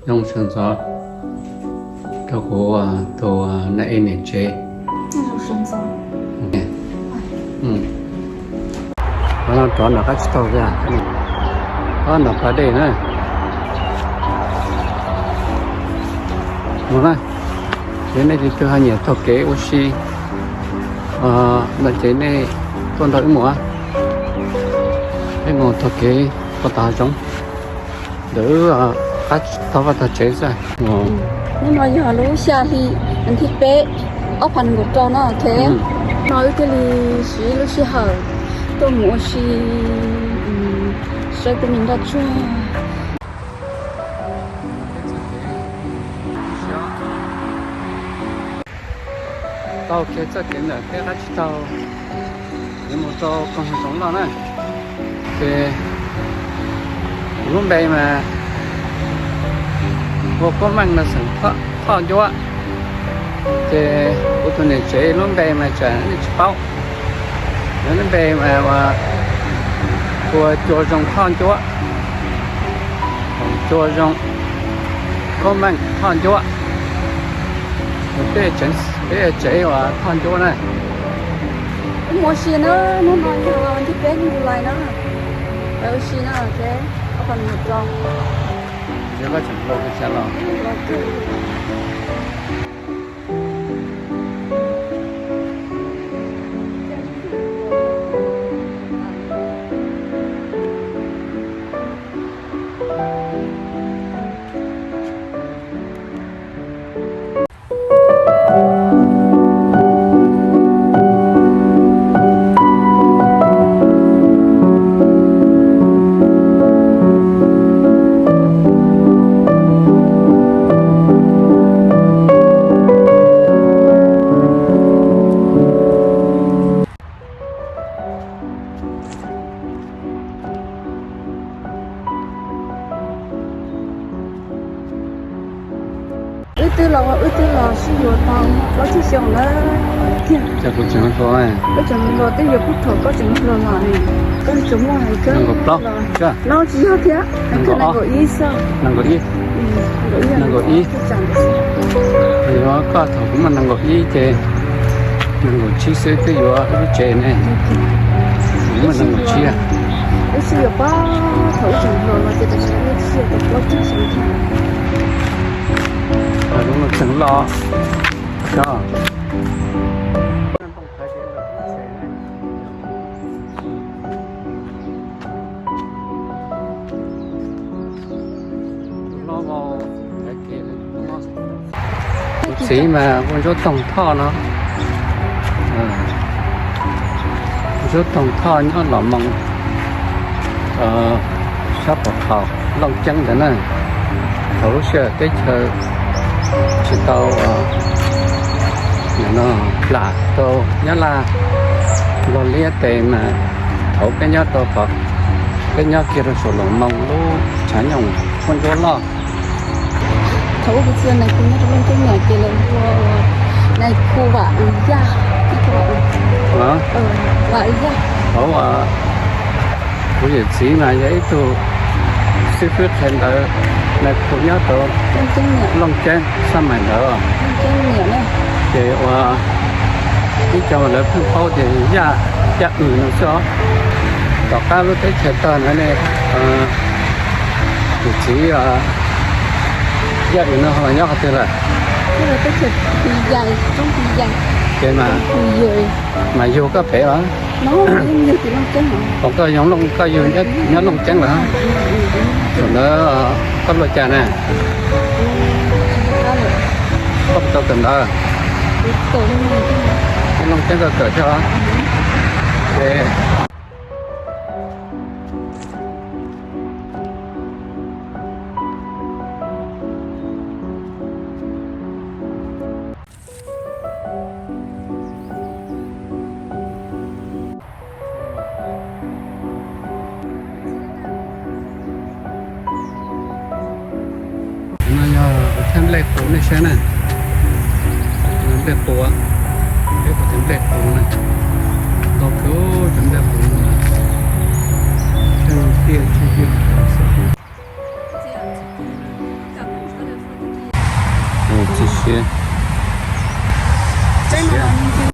Zoo sawv ntxov rau kuv tus nam ej niam tsev. Qhov no rov nram qab tsis taug, qhov nram pas dej na. Mus na, ces nej tus twg ho nyiam taug kev ua si no ces nej tuaj nrog wb mus, wb mus taug kev puag tom hav zoov ntawm wb qab taug vaj tog tsev xwb. Hnub no yog lub xya hli, vas thib peb, ob phav nees nkaum rau no, ok. No wb thiaj li siv lub sij hawm tuaj mus ua si, saib tej me nroj tsuag. Taug kiag txoj kev ntawm peb qab tsis taug, yuav mus rau koog zoov loj na. Ces kuv lub npe mas hu ua Koob Meej no xeem Thoj Ncuab. Ces kuv tus niam tsev lub npe mas tsam nej tsis paub, nws lub npe mas ua ua Cua Zoo Thoj Ncuab. Cua Zoo, Koob Meej Thoj Ncuab. Peb, peb tsev ua Thoj Ncuab na. Wb mus ua si na, hnub no yog thib peb hnub July na. Ua si na, ok. Ob phav nees nkaum rau. Wb twb los, wb twb los sib yuav tau plaub tsib xyoos lawm tiag. Wb tseem hluas, twb yuav puag thaum koj tseem hluas los ne. Koj tseem muaj hais kawg no tsis yog thiab, hais kawg nees nkaum ib xwb. Nees nkaum ib. Yuav koj thaum kuv muaj nees nkaum ib ces nees nkaum tsib xwb twb yuav lub tsev ne. Kuv muaj nees nkaum tsib. Wb sib yuav puag thaum wb tseem hluas los ces tam sim no wb twb sib yuav tau plaub tsib xyoos thiab. Lub no tseem los. Kuv txiv mas hu ua Ntsuab Toog Thoj no. Ntsuab Toog Thoj nyob Los Moo, sab pov thaum Looj Ceeb ntawd na. Thaum lub sij hawm teb chaws tsis tau plam rau Nyab Laj nplog liab tes mas thaum peb nyob rau, peb nyob kiag rau saum Los Moo lub tshav nyoog Huab Ntsuab Loj. Thaum ub kuv txiv nais khu nyob rau Looj Ceeb no ces lawv hu ua nais khu Vam Yaj, Vam Yaj. Thaum kuv yawm txiv mas yog ib tug xib fwb qhia ntawv nais khu nyob rau Looj Ceeb xab mais ntawd. Ces ua ib co mas lawv pheej paub tias Yaj, Yaj Wm no xwb os. Tom qab lub teb chaws tawg ntawd ne, yawm txiv Yaj Wm no ho los nyob qhov twg lawm? Ces mas, mas yug koj pem los? Koj yug, koj yug nyob Looj Ceeb lawm? Thaum ntawd koj luaj cas na? Koj puas tau kawm ntawv? Nyob Looj Ceeb koj kawm thiab os? No yog kuv thiab nplej qus nej saib na. Nplej qus, peb kuv thiab nplej qus na. Ntau kawg cov nplej qus no, tiaj tsis tiaj. Txi siab.